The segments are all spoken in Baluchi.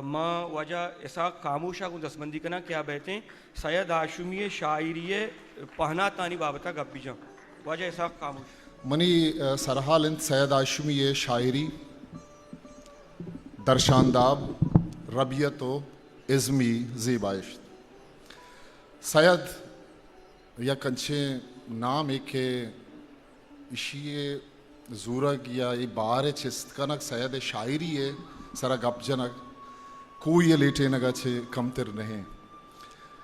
ما واجہ اسحاق خاموش ءَ گوں دستبندی کناں کہ آ بئیتیں سید ہاشمی ءِ شاعری ءِ پہناتانی بابت ءَ گپ بجاں۔ واجہ اسحاق خاموش۔ منی، ءَ، سرحال انت سید ہاشمی ءِ شاعری، درشانداب، ربیت و ازمی زیبایشت۔ سید یک انچیں نامے کہ ایشی ءِ زورگ یا اے بار ءِ چست کنگ، سید ءِ شاعری ءِ سرا گپ جنگ، کوئی ءِ لیٹینگ ءَ چہ کمتر نہ ایں۔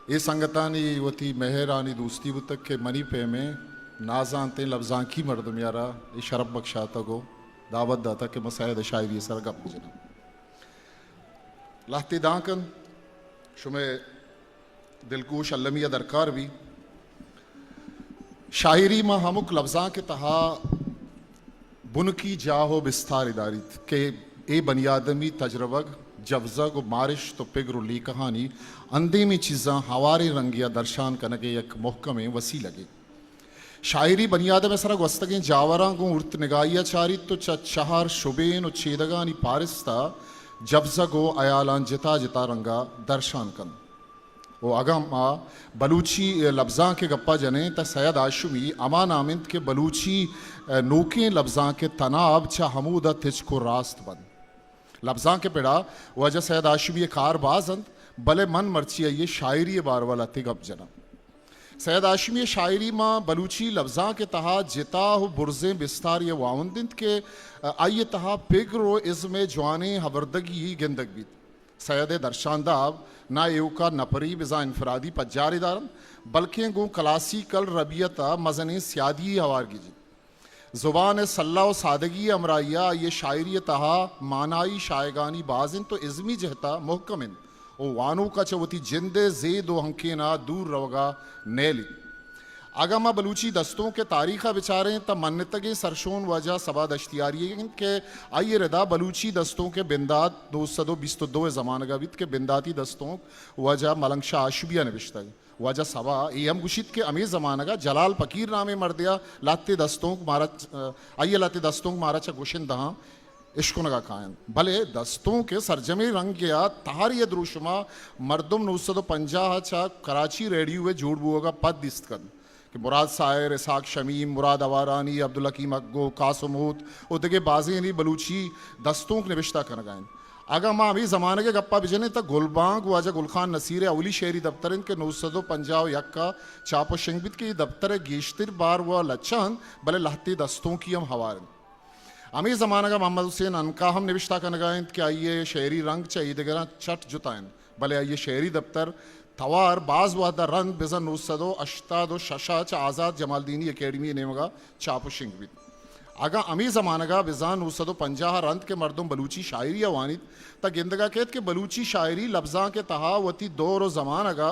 اے سنگتانی وتی مہرانی دوستی بوتگ کہ منی پیمیں نازانتیں لبزانکی مردمے ءَ را اے شرپ بخشاتگ و دعوت داتگ کہ من سید ءِ شاعری ءِ سرا گپ بجناں۔ لہتے دانکن شمئے دلگوش المی ءَ درکار بی۔ شاعری ماں ہمک لبزانک ءِ تہا بنکی جاہ و بستارے داریت کہ اے بنی آدمی تجربگ، جبزگ و مارشت و پگر و لیکہانی اندیمیں چیزاں ہواریں رنگے ءَ درشان کنگ ءِ یک مہکمیں وسیلگے۔ شاعری بنی آدم ءِ سرا گوستگیں جاوراں گوں ارت نگاہی ءَ چاریت و چہ چہار شبین و چیدگانی پارست ءَ جبزگ و ہیالاں جتا جتا رنگ ءَ درشان کنت۔ و اگاں ما بلوچی لبزانک ءِ گپا جنیں، تہ سید ہاشمی ہما نام انت کہ بلوچی نوکیں لبزانک ءِ تناب چہ ہمودا تچک و راست بنت۔ لبزانک ءِ پڑا واجہ سید ہاشمی ءِ کار باز انت، بلے من مرچی آئی ءِ شاعری ءِ باروا لہتے گپ جناں۔ سید ہاشمی ءِ شاعری ماں بلوچی لبزانک ءِ تہا جتا و برزیں بستارے ءِ واہند انت کہ آئی ءِ تہا پگر و ازم ءِ جوانیں ہبردگی گندگ بیت۔ سید ءِ درشانداب نہ ایوکا نپری بزاں انفرادی پجارے دارنت، بلکیں گوں کلاسیکل ربیت ءَ مزنیں سیادی ہوار گیجیت۔ زبان ءِ سلہ و سادگی ءِ ہمراہی ءَ آئی ءِ شاعری ءِ تہا مانائی شاہگانی باز انت و ازمی جہت ءَ مہکم انت و وانوک ءَ چہ وتی جند ءِ زید و ہنکین ءَ دور روگ ءَ نیلیت۔ اگاں ما بلوچی دستونک ءِ تاریخ ءَ بچاریں تہ منتگیں سرشون واجہ صبا دشتیاری انت کہ آئی ءِ ردا بلوچی دستونک ءِ بندات دو سد و بیست و دو ءِ زمانگ ءَ بیت کہ بنداتی دستونک واجہ ملنگ شاہ ہاشمی ءَ نبشتگ۔ واجہ صبا اے ہم گوشیت کہ ہمے زمانگ ءَ جلال پکیر نامیں مردے ءَ لہتے دستونک مارا چ-، آئی ءِ لہتے دستونک مارا چہ گشندہاں اشکنگ ءَ کاینت، بلے دستونک ءِ سرجمیں رنگے ءَ تہاری ءِ دروشم ءَ مردم نو سد و پنجاہ ءَ چہ کراچی ریڈیو ءِ جوڑ بوگ ءَ پد دیست کنت کہ مراد ساحر، اسحاق شمیم، مراد ہوارانی، عبدالحکیم اگو، قاسم ہوت و دگہ بازینے بلوچی دستونک نبشتہ کنگ ءَ انت۔ اگاں ما ہمے زمانگ ءِ گپ ءَ بجنیں تہ گلبانگ واجہ گل خان نصیر ءِ اولی شعری دپتر انت کہ نو سد و پنجاہ و یک ءَ چاپ و شنگ بیت کہ اے دپتر ءِ گیشتر بار و لچہ انت، بلے لہتے دستونکی ہم ہوار انت۔ ہمے زمانگ ءَ محمد حسین عنقا ہم نبشتہ کنگ ءَ انت کہ آئی ءِ شعری رنگ چہ ایدگراں چٹ جتا انت، بلے آئی ءِ شعری دپتر توار باز وہد ءَ رند بزاں نو سد و ہشتاد و شش ءَ چہ آزات جمالدینی اکیڈمی ءِ نیمگ ءَ چاپ و شنگ بیت۔ اگاں ہمے زمانگ ءَ بزاں نو سد و پنجاہ ءَ رند کہ مردم بلوچی شاعری ءَ وانیت، تہ گندگ ءَ کیت کہ بلوچی شاعری لبزانک ءِ تہا وتی دور و زمانگ ءَ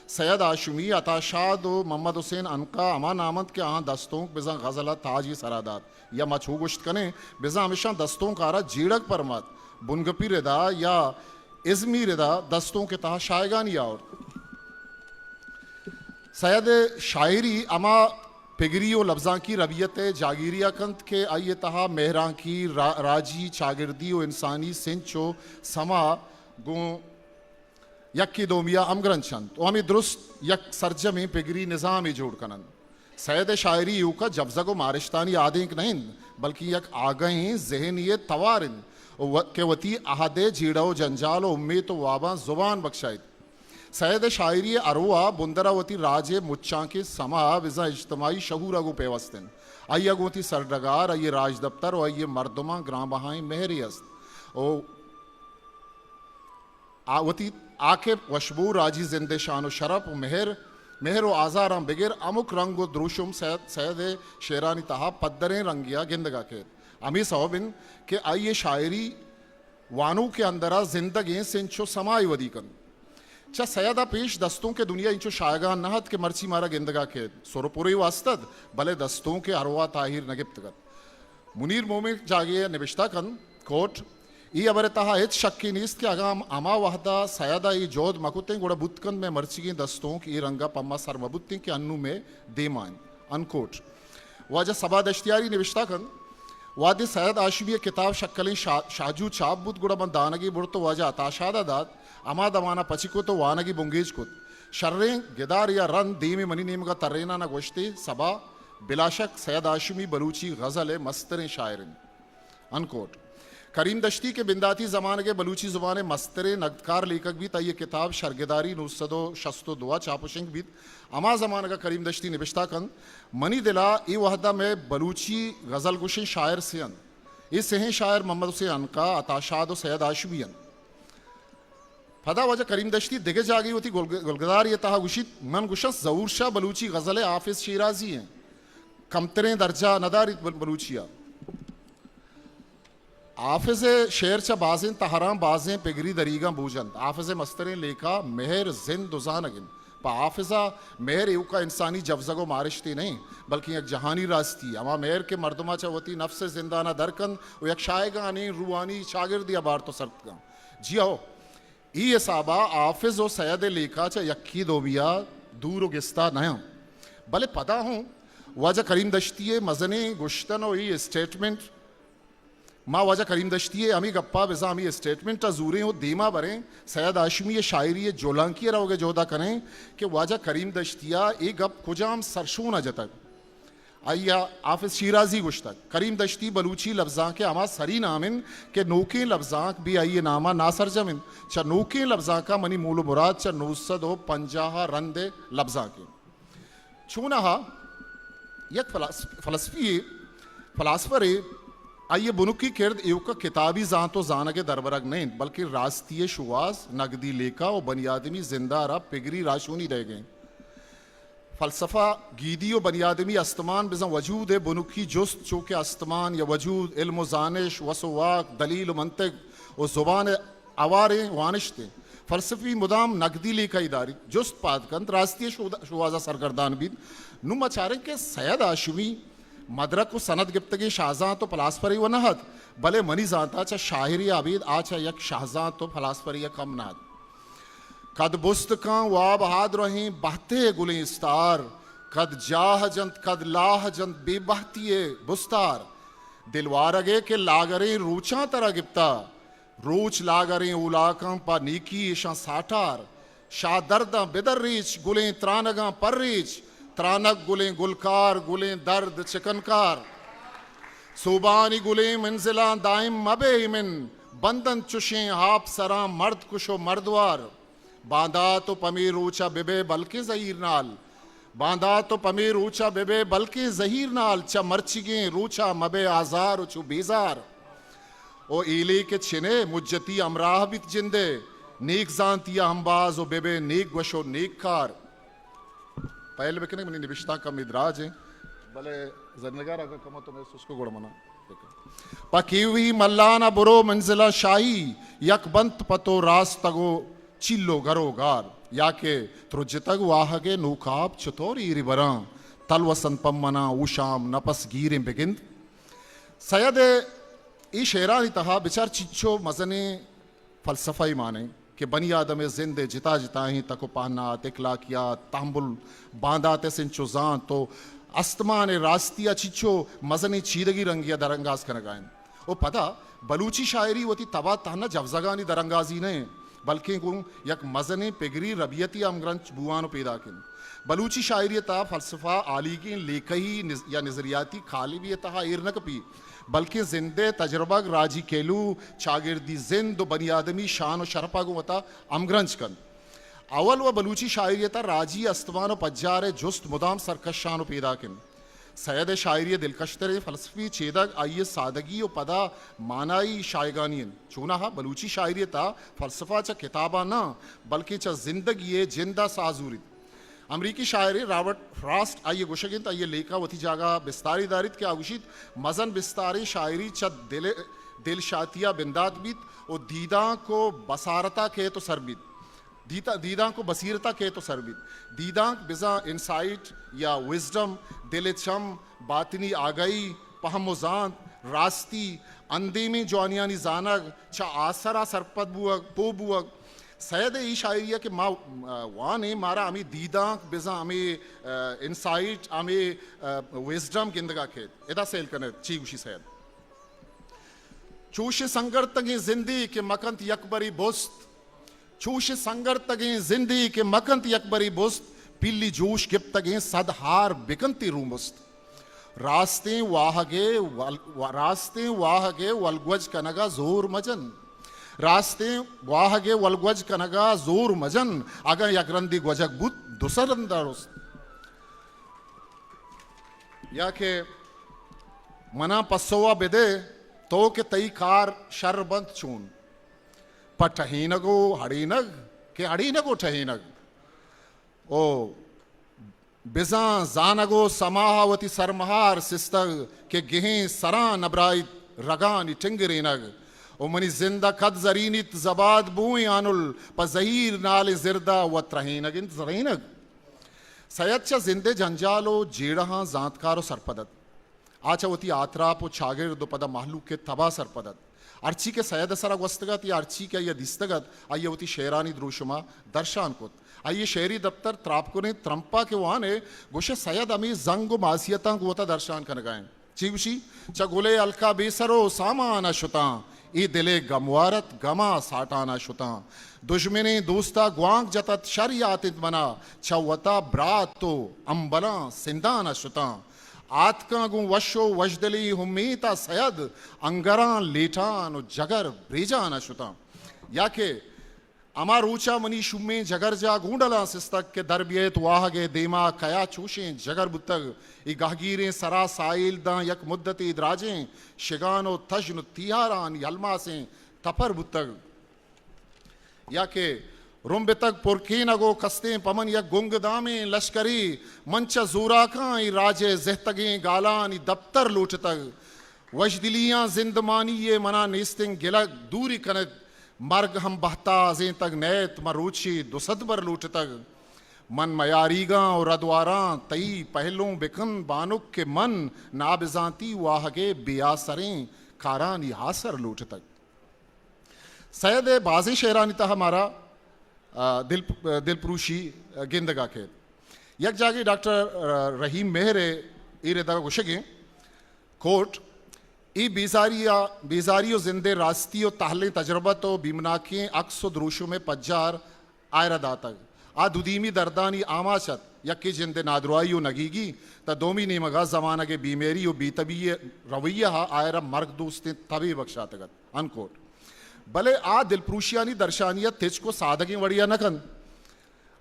سید ہاشمی، عطا شاد و محمد حسین عنقا ہما نام انت کہ آہاں دستونک بزاں غزل ءَ تاجے سرا دات۔ یا ما چو گوشت کنیں، بزاں ہمیشاں دستونک ءَ را جیڑگ پرمات، بنگپی ردا یا ازمی ردا دستونک ءِ تہا شاہگانی آورت۔ سید ءِ شاعری ہما پگری و لبزانکی ربیت ءِ جاگیری ءَ کنت کہ آئی ءِ تہا مہرانکی، را-، راجی، چاگردی و انسانی سنچ و سما گوں یکے دومی ءَ ہمگرنچ انت و ہمے درست یک سرجمیں پگری نظامے جوڑ کن انت۔ سید ءِ شاعری ایوک ءَ جبزگ و مارشتانی آدینک نہ انت، بلکیں یک آگہیں ذہنے ءِ توار انت و کہ وتی عہد ءِ جیڑہ و جنجال و امیت و واباں زبان بکشائیت۔ سید ءِ شاعری ءِ ارواہ بندر ءَ وتی راج ءِ مچانکیں سما بزاں اجتماعی شعور ءَ گوں پیوست انت۔ آئی ءَ گوں وتی سرڈگار، آئی ءِ راجدپتر و آئی ءِ مردماں گرانبہائیں مہرے است و آ وتی آکپ وشبو راجی زند ءِ شان و شرپ و مہر، مہر و آزاراں بگر ہمک رنگ و دروشم سید، سید ءِ شعرانی تہا پدریں رنگے ءَ گندگ ءَ کیت۔ ہمے سوب انت کہ آئی ءِ شاعری وانوک ءِ اندر ءَ زندگیں سنچ و سمائے ودی کنت۔ چہ سید ءَ پیش دستونک ءِ دنیا انچو شاہگان نہ ات کہ مرچی مارا گندگ ءَ کیت۔ سر و پرے و است ات، بلے دستونک ءِ ارواہ تاہیر نہ گپتگ ات۔ منیر مومن جاگہے ءَ نبشتہ کنت، کوٹ، اے ہبر ءِ تہا ہچ شکے نیست کہ اگاں ہم ہما وہد ءَ سید ءَ اے جہد مہ کتیں، گڑا بوت کنت مئے مرچیگیں دستونک اے رنگ ءَ پہ ما سر مہ بوتیں کہ انوں مئے دیما انت۔ انکوٹ۔ واجہ صبا دشتیاری نبشتہ کنت، وہدے سید ہاشمی ءِ کتاب شکلیں شا-، شاہجو چاپ بوت، گڑا من دانگے برت ءُ واجہ عطا شاد ءَ دات۔ ہما دمان ءَ پچ کت ءُ وانگ ءِ بنگیج کت۔ شریں گدارے ءَ رند دیم ءَ منی نیمگ ءَ ترینان ءَ گوشت ئے، صبا، بلاشک سید ہاشمی بلوچی غزل ءِ مستریں شاعر اِنت۔ انکوٹ۔ کریم دشتی کہ بنداتی زمانگ ءَ بلوچی زبان ءِ مستریں نگدکار لیکگ بیت، آئی ءِ کتاب شرگداری نو سد ءُ شست ءُ دو ءَ چاپ ءُ شنگ بیت۔ ہما زمانگ ءَ کریم دشتی نبشتہ کنت، منی دل ءَ اے وہد ءَ مئے بلوچی غزل گوشیں شاعر سے اَنت۔ اے سئیں شاعر محمد حسین عنقا، عطا شاد ءُ سید ہاشمی اَنت۔ پدا واجہ کریم دشتی دگہ جاگہے وتی گل-، گلگدارے ءِ تہا گوشیت، من گوشاں ظہور شاہ بلوچی غزل ءِ حافظ شیرازی اِنت، کمتریں درجہ نہ داریت بل-، بلوچی ءَ۔ حافظ ءِ شعر چہ بازیں تہراں، بازیں پگری دریگاں بوج اَنت۔ حافظ ءِ مستریں لیکہ مہر، زند ءُ زانگ اِنت۔ پہ حافظ ءَ مہر ایوک ءَ انسانی جوزگ ءُ مارشتے نہ اِنت، بلکیں یک جہانی راستی، ہما مہر کہ مردم ءَ چہ وتی نفس ءِ زندان ءَ در کنت ءُ یک شاہگانیں روحانی چاگردے ءَ بارت ءُ سرپد کنت۔ جی ہو، اے حساب ءَ حافظ ءُ سید ءِ لیکہ چہ یکے دومی ءَ دور ءُ گستا نہ اَنت۔ بلے پدا ہوں واجہ کریم دشتی ءِ مزنیں گوشتن ءُ اے اسٹیٹمنٹ، ما واجہ کریم دشتی ءِ ہمے گپ ءَ بزاں ہمے اسٹیٹمنٹ ءَ زوریں ءُ دیما بریں، سید ہاشمی ءِ شاعری ءِ جہلانکی ءَ روگ ءِ جہد ءَ کنیں کہ واجہ کریم دشتی ءَ اے گپ کجام سرشون ءَ جتگ۔ آئی ءَ حافظ شیرازی گوشتگ، کریم دشتی بلوچی لبزانک ءِ ہما سری نام اِنت کہ نوکیں لبزانک بے آئی ءِ نام ءَ ناسرجم اِنت۔ چہ نوکیں لبزانکاں منی مول ءُ مراد چہ نو سد ءُ پنجاہ ءَ رند ءِ لبزانک اِنت۔ چوناہا یک فلاس-، فلسفی یے، فلاسفرے، آئی ءِ بنکی کرد ایوک ءَ کتابی زانت ءُ زانگ ءِ دربرگ نہ اِنت، بلکیں راستی ءِ شوہاز، نگدی لیکہ ءُ بنی آدمی زند ءَ را پگری راہشونی دئیگ اِنت۔ فلسفہ گیدی ءُ بنی آدمی استمان بزاں وجود ءِ بنکی جست، چو کہ استمان یا وجود، علم ءُ زانش، وس ءُ واک، دلیل ءُ منطق ءُ زبان ءِ ہواریں وانشت اِنت۔ فلسفی مدام نگدی لیکہ ئے داریت، جست پاد کنت، راستی ءِ شود-، شوہاز ءَ سرگردان بیت۔ نوں ما چاریں کہ سید ہاشمی مدرک ءُ سند گپتگیں شاہزانت ءُ پلاسپرے وَ نہ اَت، بلے منی زانت ءَ چہ شاعرے ءَ ابید آ چہ یک شاہزانت ءُ پلاسپرے ءَ کم نہ اَت۔ کد بست کن واب ہادرہیں بہتے گلیں استار، کد جاہ جنت، کد لاہ جنت بے بہتی ءِ بستار۔ دل وارگ ءَ کہ لاگریں روچاں ترا گپتا، روچ لاگریں اولاکاں پہ نیکی ایشاں ساٹار۔ شاہ درداں بدریچ، گلیں ترانگاں پریچ، ترانگ گلیں گلکار، گلیں درد چکنکار۔ سوبانی گلیں منزلاں دائم مبے ایمن، بندنت چشیں آپ سراں مرد کش ءُ مردوار۔ باندات ءُ پمے روچ ءَ ببئے بلکیں زہیر نال۔ باندات ءُ پمے روچ ءَ ببئے بلکیں زہیر نال، چہ مرچیگیں روچ ءَ مبئے آزار ءُ چو بیزار۔ او ایلے کہ چنئے مجتی ہمراہ بیت جندئے، نیک زانتی ءَ ہمباز ءُ ببئے نیک گوش ءُ نیک کار۔ پہل بکنئے، منی نبشتانک کمے دراج اِنت، بلے زرنگار اگاں کمو تو مئے سسکو گڑا منا بکن۔ پہ کیوی ملان ءَ برو منزلاں شاہی، یک بنت پہ تو راستگ ءُ چیل ءُ گر ءُ گار، یا کہ ترجتگ واہگ ءِ نوکاپ چتور ایری براں، تلوسنت پہ منا اوشام نپس گیریں بگند۔ سید ءِ اے شعرانی تہا بچار چنچو مزنیں فلسفہ مان اِنت کہ بنی آدم ءِ زند ءِ جتا جتائیں تک ءُ پہنات، اخلاقیات، تحمل، باندات ءِ سنچ ءُ زانت ءُ استمان ءِ راستی ءَ چنچو مزنیں چیدگی رنگے ءَ درانگاز کنگ ءَ اِنت۔ ءُ پدا بلوچی شاعری وتی تب ءَ تہنا جوزگانی درانگازی نہ اِنت، بلکیں گوں یک مزنیں پگری ربیتی ہمگرنچ بوان ءُ پیداک اِنت۔ بلوچی شاعری ءِ تہا فلسفہ آلیگیں لیکہی نز-، یا نظریاتی کالبے ءِ تہا ایر نہ کپی، بلکیں زند ءِ تجربگ، راجی کیلو، چاگردی زند ءُ بنی آدمی شان ءُ شرپ ءَ گوں وتا ہمگرنچ کنت۔ اول وَ بلوچی شاعری ءِ تہا راجی استمان ءُ پجار ءِ جست مدام سرکشان ءُ پیداک اِنت۔ سید ءِ شاعری ءِ دلکشتریں فلسفی چیدگ آئی ءِ سادگی ءُ پدا مانائی شاہگانی اِنت۔ چوناہا بلوچی شاعری ءِ تہا فلسفہ چہ کتاباں نہ، بلکیں چہ زندگی ءِ جند ءَ ساہ زوریت۔ امریکی شاعرے رابرٹ فراسٹ، آئی ءِ گوشگ اِنت، آئی ءِ لیکہ وتی جاگہ ءَ بستارے داریت کہ آ گوشیت، مزن بستاریں شاعری چہ دل، دل شاتی ءَ بندات بیت ءُ دیدانک ءُ بصارت ءَ کیت ءُ سر بیت۔ دیتا-، دیدانک ءُ بصیرت ءَ کیت ءُ سر بیت۔ دیدانک بزاں انسائٹ یا وزڈم، دل ءِ چم، باطنی آگہی، پہم ءُ زانت، راستی، اندیمیں جوانیانی زانگ، چہ آسر ءَ سرپد بوگ، پوہ بوگ۔ سید ءِ اے شاعری ءَ کہ ما، آ، وان ایں، مارا ہمے دیدانک بزاں ہمے، آ، انسائٹ، ہمے، آ، وزڈم گندگ ءَ کیت۔ ادا سیل کن ات، چی گوشی سید؟ چوشیں سنگرتگیں زندے کہ مکنت یکبرے بست، چوشیں سنگرتگیں زندے کہ مکنت یکبرے بست، پیلی جوش گپتگیں صد ہار بکنتی رومست۔ راستیں واہگے ول-، وا-، راستیں واہگے ولگوج کنگا زور مجن۔ راستیں واہگے ولگوج کنگا زور مجن، اگاں یک رندی گوجگ بوت، دو سد رندا رست۔ یا کہ منا پسوا بدے تو کہ تئی کار شر بنت چون؟ پہ ٹہینگ و ہڑینگ، کہ ہڑینگ و ٹہینگ۔ او بزاں زانگ و سماہ وتی سرمہار سستگ کہ گہیں سراں نبرائیت رگانی ٹنگرینگ۔ و منی زند ء کد زرینیت زباد بوئیں آنل، پہ زہیر نالیں زرد ء وت رہینگ انت زرینگ۔ سید چہ زند ء جنجال و جیڑہاں زانتکار و سرپد ات۔ آ چہ وتی آتراپ و چاگرد و پدا مہلوک ء تب ء سرپد ات۔ ہرچی کہ سید ء سرا گوستگ ات یا ہرچی کہ آئی ء دیستگ ات، آئی ء وتی شعرانی دروشم ء درشان کت۔ آئی ء شعری دپتر تراپ کنیں ترمپ ء کہ وان ئے، گوش ئے سید ہمے زنگ و ماسیتاں گوں وتا درشان کنگ ء انت۔ چی گوشی؟ چہ گل ء ہلک ء بے سر و سامان ء شتاں، اے دل ء گموار ات گم ء ساٹان ء شتاں۔ دژمنیں دوست ء گوانک جت ات شر یات انت منا، چہ وتا برات و امبلاں سندان ء شتاں۔ آتکاں گوں وش و وشدلی امیت ء سید، انگراں لیٹان و جگر بریجان ء شتاں۔ یا کہ ہما روچ ء منی شومیں جگرجاہ گونڈلاں سستگ کہ در بیئیت واہگ ء دیما کیا چوشیں جگر بوتگ۔ اے گہگیریں سرا ساہیل داں یک مدتے دراجیں شگان و تژن و تیہارانی الماسیں تپر بوتگ۔ یا کہ رمبتگ پرکینگ و کستیں پمن یک گنگدامیں لشکرے، من چہ زوراکاں اے راج ء زہتگیں گالانی دپتر لوٹتگ۔ وشدلیاں زندمانی ء منا نیستیں گلگ دوری کنت۔ مرگ ہم بہتا ازینتگ نیت، من روچے دو سد بر لوٹتگ۔ من میاریگاں و ردواراں تئی پہلوں بکن بانک کہ من نابزانتی واہگے بے آسریں کارانی آسر لوٹتگ۔ سید ء بازیں شعرانی تہا مارا، آ، دل، دل پروشی، آ، گندگا کیت۔ یک جاگے ڈاکٹر، آ، رحیم مہر ء اے ردگا گوشگیں، کوٹ، اے بیزاری ء، بیزاری و زند ء راستی و تہلیں تجربت و بیمناکیں عکس و دروشم ء پجار آئرا داتگ۔ آ دودیمی دردانی آماچ ات، یکے جند ء نادراہی و نگیگی، تاں دومی نیمگا زمانگ ء بے مہری و بے تبی ء رویہ ء آئرا مرگ دوستیں تبے بکشاتگ ات۔ انکوٹ۔ بلے آ دلپروشیانی درشانیت تچک و سادگیں وڑیا نہ کنت۔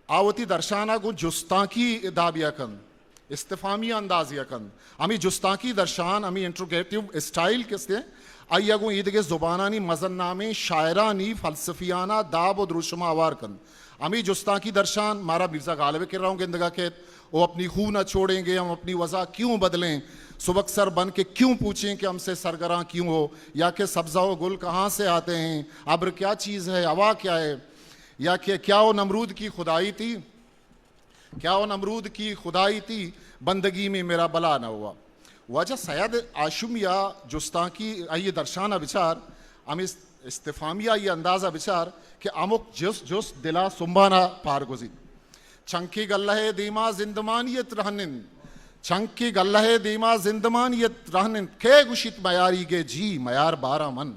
آ وتی درشانا گوں جستانکی دابیا کنت، استفہامی اندازیا کنت۔ ہمے جستانکی درشان، ہمے انٹروگیٹو اسٹائل کہ استیں، آئیا گوں ایدگہ زبانانی مزن نامیں شاعرانی فلسفیانہ داب و دروشما ہوار کنت۔ ہمے جستانکی درشان مارا میرزا غالب ء کرا اوں گندگا کیت، وہ اپنی خو نہ چھوڑیں گے، ہم اپنی وضع کیوں بدلیں، سبکسر بن کے کیوں پوچھیں کہ ہم سے سرگراں کیوں ہو، یا کہ سبزہ و گل کہاں سے آتے ہیں، ابر کیا چیز ہے، ہوا کیا ہے، یا کہ کیا وہ نمرود کی خدائی تھی، کیا وہ نمرود کی خدائی تھی، بندگی میں میرا بھلا نہ ہوا۔ واجہ سید ہاشمی ء جستانکی آئی ء درشان ء بچار، ہمے استفہامی ء آئی ء انداز ء بچار کہ ہمک جست جست دل ء سنبان ء پار گوزیت۔ چنکے گلہ ء دیما زندمانیت رہن انت، چنکے گلہ ء دیما زندمانیت رہن انت، کئے گوشیت میاریگ ء جی میار باراں من۔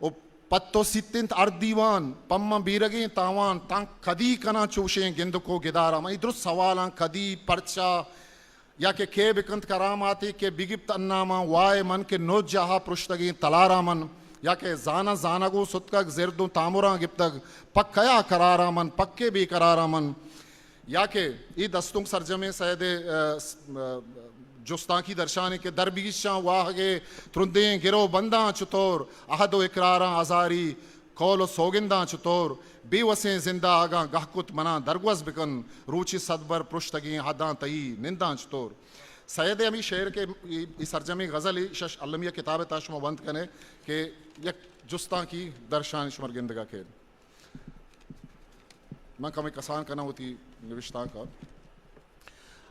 و پت و سیت انت ہر دیوان، پمن بیرگیں تاوان، تاں کدی کناں چوشیں گندک و گداراں من۔ اے درست سوالاں، کدی، پرچا، یا کہ کئے بکنت کراماتے کہ بگپت اناماں، وائے من کہ نوجاہا پرشتگیں تلاراں من، یا کہ زاناں زانگ و ستکگ زرد و تامراں گپتگ، پہ کیا قراراں من، پہ کئے بے قراراں من۔ یا کہ اے دستونک سرجمیں سید ء، ا، س-، ا، جستانکی درشان انت کہ دربیشاں واہگ ء ترندیں گرو بنداں چتور، عہد و اقراراں ہزاری قول و سوگنداں چتور، بے وسیں زندہ اگاں گہ کت مناں درگوز بکن، روچے صد بر پرشتگیں حداں تئی ننداں چتور۔ سید ء ہمے شعر کہ اے، اے سرجمیں غزل ء شش المی ء کتاب ء تہا شما وند کن ئے کہ یک جستانکی درشان شمار گندگا کیت۔ من کمے کسان کناں وتی نوشتانک ء۔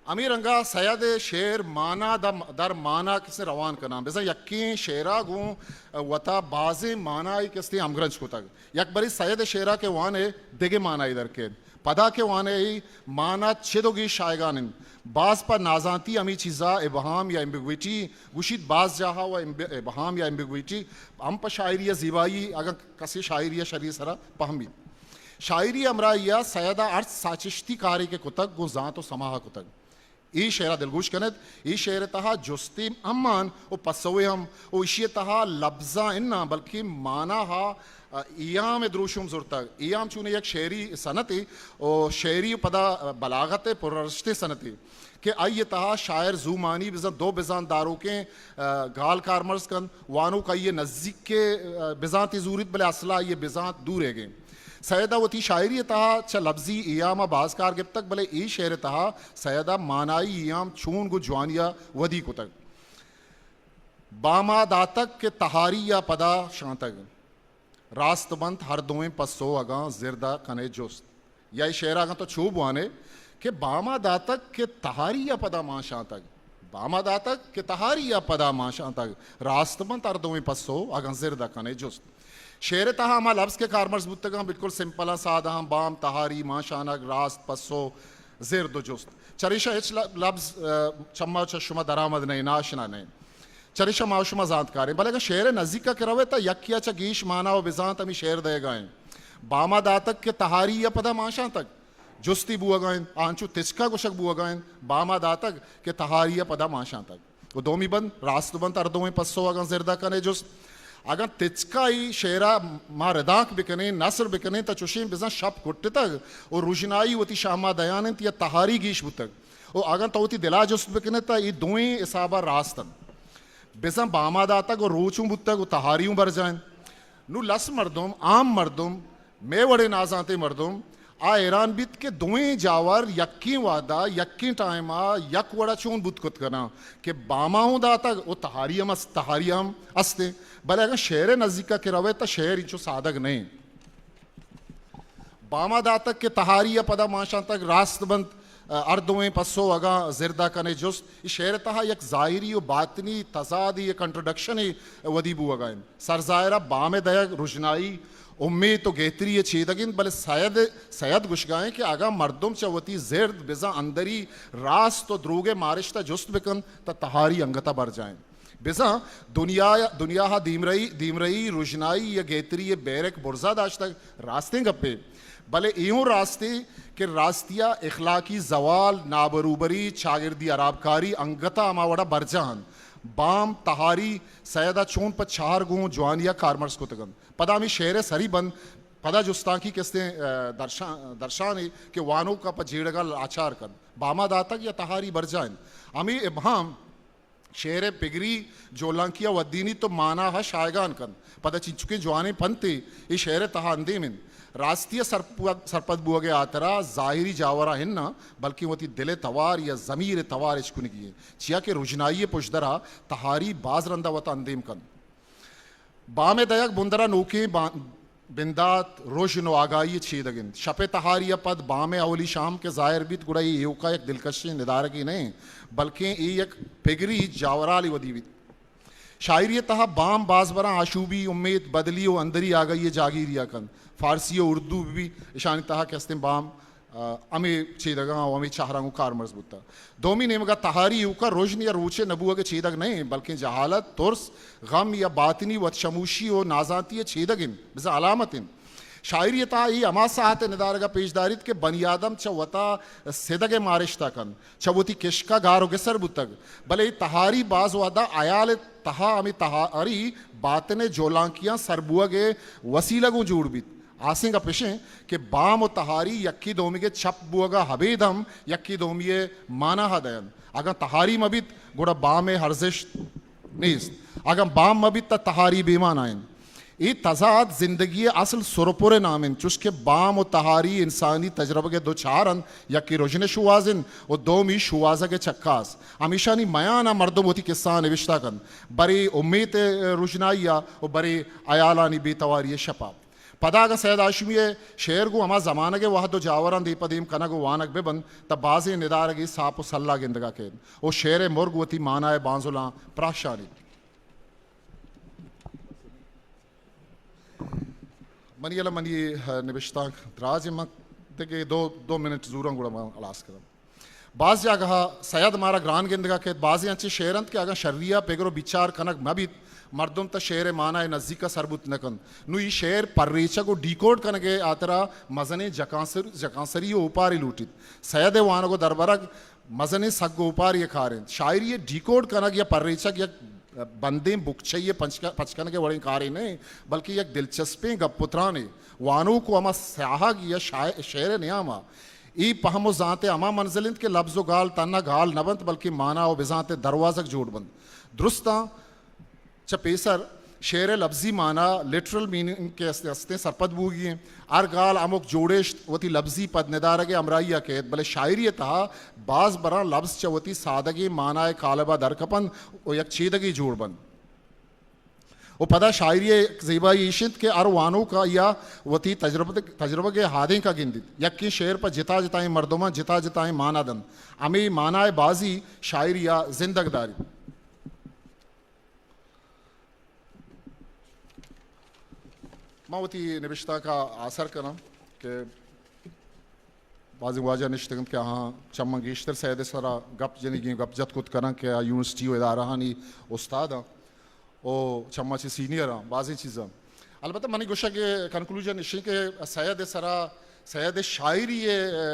ہمے رنگا سید ء شعر مانا دا-، در مانا کسے روان کناں۔ بزاں یکیں شعرا گوں وتا بازیں مانائی کسے ہمگرنچ کتگ۔ یک برے سید ء شعرا کہ وان ئے دگہ مانائی در کیت۔ پدا کہ وانئے، مانا چد و گیش شایگان انت۔ باز پہ نازانتی ہمے چیزا ابہام یا ایمبیگویٹی گوشیت، باز جاہا و ایمب-، ابہام یا ایمبیگویٹی ہم پہ شاعری ء زیبائی، اگاں کسے شاعری ء شری سرا پہمیت۔ شاعری ہمراہی ء سید ء ہرچ ساچشتی کارے کہ کتگ، گوں زانت و سماہ ء کتگ۔ اے شعر ء دلگوش کن ات، اے شعر ء تہا جستے ہم مان و پسوے ہم، و ایشی ء تہا لبزاں اناں بلکیں مانا ہا ایام ء دروشم زرتگ۔ ایام چونیں یک شعری صنعتے و شعری و پدا بلاغت ء پرارشتیں صنعتے کہ آئی ء تہا شاعر زو مانی بزاں دو بزانت داروکیں، آ، گال کارمرز کنت، وانوک آئی ء نزیک ء، آ، بزانتے زوریت، بلے اصل ء آئی ء بزانت دور ئیگیں۔ سید ء وتی شاعری ء تہا چہ لبزی ایام ء باز کار گپتگ، بلے اے شعر ء تہا سید ء مانائی ایام چون گوں جوانی ء ودی کتگ۔ باما داتگ کہ تہاری ء پدا شانتگ، راست بنت ہر دوئیں پسو اگاں زرد ء کنئے جست۔ یا اے شعر ء اگاں تو چو بوانئے کہ باما داتگ کہ تہاری ء پدا مان شانتگ، باما داتگ کہ تہاری ء پدا مان شانتگ، راست بنت ہر دوئیں پسو اگاں زرد ء کنئے جست۔ شعر ء تہا ہما لبز کہ کارمرز بوتگاں، بالکل سمپل آں، سادہ آں، بام، تہاری، مانشانگ، راست، پسو، زرد و جست۔ چریشاں ہچ ل-، لبز، آ، چما چہ شما درآمد نہ انت، ناشنا نہ انت۔ چریشاں ما و شما زانتکار ایں۔ بلے اگاں شعر ء نزیک ء کہ روئے تہ یکے ء چہ گیش مانا و بزانت ہمے شعر دئیگا انت۔ باما داتگ کہ تہاری ء پدا مانشانتگ۔ جستی بوگا انت، آ انچو تچکا گوشگ بوگا انت، باما داتگ کہ تہاری ء پدا مانشانتگ۔ و دومی بند، راست بنت ہر دوئیں پسو اگاں زرد ء کنئے جست۔ اگاں تچکا اے شعر ء ما ردانک بکنیں، نثر بکنیں، تہ چوشیں بزاں شپ کٹتگ و رژنائی وتی شاما دیان انت یا تہاری گیش بوتگ۔ و اگاں تو وتی دل ء جست بکنئے تہ اے دوئیں حساب ء راست انت۔ بزاں باما داتگ و روچ اوں بوتگ و تہاری اوں برجاہ انت۔ نوں لس مردم، عام مردم، مئے وڑیں نازانتیں مردم، آ حیران بیت کہ دوئیں جاور یکیں وہدا، یکیں ٹائما، یک وڑا چون بوت کت کناں کہ باما اوں داتگ و تہاری ہم است، تہاری ہم استیں۔ بلے اگاں شعر ء نزیکا کہ روئے تہ شعر انچو سادگ نہ انت۔ باما داتگ کہ تہاری ء پدا مانشانتگ، راست بنت ہر دوئیں پسو اگاں زردا کنئے جست۔ اے شعر ء تہا یک ظاہری و باطنی تضادے یا کنٹروڈکشنے ودی بوگا انت۔ سرظاہرا بام ء دئیگ رژنائی، امیت و گہتری ء چیدگ انت، بلے سید، سید گوشگا انت کہ اگاں مردم چہ وتی زرد بزاں اندری راست و دروگ ء مارشت ء جست بکنت، تہ تہاری انگت ء برجاہ انت۔ بزاں دنیا، دنیا ء دیمرئی، دیمرئی، رژنائی یا گہتری ء بیرک برزا داشتگ، راستیں گپے۔ بلے اے اوں راستے کہ راستی ء اخلاقی زوال، نابروبری، چاگردی ہرابکاری انگت ء ہما وڑا برجاہ انت۔ بام، تہاری، سید ء چون پہ چار گوں جوانی ء کارمرز کتگ انت۔ پدا ہمے شعر ء سری بند، پدا جستانکی کستیں، ء، درشان، درشانے کہ وانوک ء پہ جیڑگ ء لاچار کنت۔ باما داتگ یا تہاری برجاہ انت۔ ہمے ابہام شعر ء پگری جولانکی ء ودینیت و مانا ء شایگان کنت۔ پدا چنچکیں جوانیں پنتے اے شعر ء تہا اندیم انت۔ راستی ء سرپ-، سرپد بوگ ء ہاترا ظاہری جاوراں اناں، بلکیں وتی دل ء توار یا ضمیر ء توار اچ کنگی انت، چیا کہ رژنائی ء پژدرا تہاری باز رندا وتا اندیم کنت۔ بام ء دئیگ بندرا نوکیں با-، بندات، رژن و آگاہی ء چیدگ انت۔ شپ ء تہاری ء پد بام ء اولی شام کہ ظاہر بیت، گڑا اے ایوکا یک دلکشیں ندارگے نہ انت، بلکیں اے یک پگری جاورالے ودی بیت۔ شاعری ء تہا بام باز براں آشوبی، امیت، بدلی و اندری آگاہی ء جاگیری ء کنت۔ فارسی و اردو بہ بی، اشانی تہا کہ استیں بام ء ہمے چیدگاں و ہمے چہراں گوں کارمرز بوتگ۔ دومی نیمگا تہاری ایوکا رژن یا روچے نہ بوگ ء چیدگ نہ انت، بلکیں جہالت، ترس، غم یا باطنی وت شموشی و نازانتی ء چیدگ انت، بزاں علامت انت۔ شاعری ء تہا اے ہما ساہت ء ندارگ ء پیش داریت کہ بنی آدم چہ وتا سدگ ء مارشت ء کنت، چہ وتی کشک ء گار و گسر بوتگ، بلے اے تہاری باز وہدا ہیال ء تہا ہمے تہاری باطن ء جولانکیاں سر بوگ ء وسیلہ گوں جوڑ بیت۔ ہاسیں گپ اش انت کہ بام و تہاری یکے دومیگ ء چپ بوگ ء ابید ہم یکے دومی ء مانا ء دئینت۔ اگاں تہاری مہ بیت، گڑا بام ء ارزشت نیست۔ اگاں بام مہ بیت، تہ تہاری بے مانا انت۔ اے تضاد زندگی ء اصل سر و پر ء نام انت، چوش کہ بام و تہاری انسانی تجربگ ء دو چار انت، یکے رژن ء شوہاز انت و دومی شوہازگ ء چکاس۔ ہمیشانی میان ء مردم وتی کسہ ء نبشتہ کنت، برے امیت ء رژنائی ء و برے ہیالانی بے تواری ء شپ ء۔ پدا اگاں سید ہاشمی ء شعر گوں ہما زمانگ ء وہد و جاوراں دیم پہ دیم کنگ و وانگ بہ بنت، تہ بازیں ندارگے ساپ و سلا گندگا کیت و شعر ء مرگ وتی مانا ء بانزلاں پراشانیت۔ منی یلہ منی، ء، نبشتانک دراج انت، من دگہ دو، دو منٹ زوراں گڑا من ہلاس کناں۔ باز جاگہ ءَ سید مارا گران گندگ ءَ کیت، بازیں انچیں شعر انت کہ اگاں شری ءَ پگر ءُ بچار کنگ مہ بیت، مردم تاں شعر ءِ مانا ءِ نزیک ءَ سر بوت نہ کنت۔ نوں اے شعر پرریچگ ءُ ڈیکوڈ کنگ ءِ ہاترا مزنیں جکانسر-، جکانسری ءُ اوپارے لوٹیت۔ سید ءِ وانگ ءُ دربرگ مزنیں سگ ءُ اوپارے ءِ کار انت۔ شاعری ءِ ڈیکوڈ کنگ یا پرریچگ یک بندیں بکچہ ءِ پچ-، پچ کنگ ءِ وڑیں کارے نہ انت، بلکیں یک دلچسپیں گپ ءُ ترانے۔ وانوک ءُ ہما سیاہگ یا شاع-، شعر ءِ نیام ءَ اے پہم ءُ زانت ءِ ہما منزل انت کہ لبز ءُ گال تہنا گال نہ بنت، بلکیں مانا ءُ بزانت ءِ دروازگ جوڑ بنت۔ درستاں چہ پیسر شعر ءِ لبزی مانا، لٹرل میننگ، کہ است-، استیں سرپد بوگی انت۔ ہر گال ہمک جوڑشت وتی لبزی پد ندارگ ءِ ہمراہی ءَ کیت، بلے شاعری ءِ تہا باز براں لبز چہ وتی سادگیں مانا ءِ کالب ءَ در کپنت ءُ یک چیدگے جوڑ بنت۔ ءُ پدا شاعری ءِ یک زیبائی ایش انت کہ ہر وانوک ءَ آئی ءَ وتی تجربت-، تجربگ ءِ ہادینک ءَ گندیت۔ یکیں شعر پہ جتا جتائیں مردماں جتا جتائیں مانا دنت۔ ہمے مانا ءِ بازی شاعری ءَ زندگ داریت۔ من وتی نبشتانک ءَ آسر کناں کہ بازیں واجہ نشتگ انت کہ آہاں چہ من گیشتر سید ءِ سرا گپ جنگی، گپ جت کت کناں کہ آ یونیورسٹی ءُ ادارہانی استاد آں ءُ چہ ما چہ سینئر آں بازیں چیزاں۔ البتہ منی گوشگ ءِ کنکلوژن اش انت کہ سید ءِ سرا، سید ءِ شاعری ءِ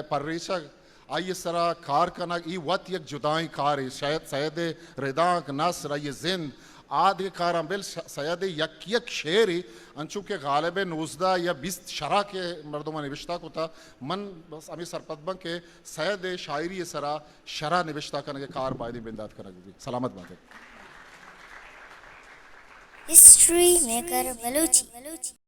پرریچگ، آئی ءِ سرا کار کنگ، اے وت یک جدائیں کارے۔ شاید سید ءِ ردانک، نثر، آئی ءِ زند، آ دگہ کاراں بل س-، سید ءِ یک یک شعرے، انچو کہ غالب ءِ نوزدہ یا بیست شرح کہ مردماں نبشتہ کتہ، من بس ہمے سرپد باں کہ سید ءِ شاعری ءِ سرا شرح نبشتہ کنگ ءِ کار بایدیں بندات کنگ بہ بیت۔ سلامت بات ات۔ History maker Balochi.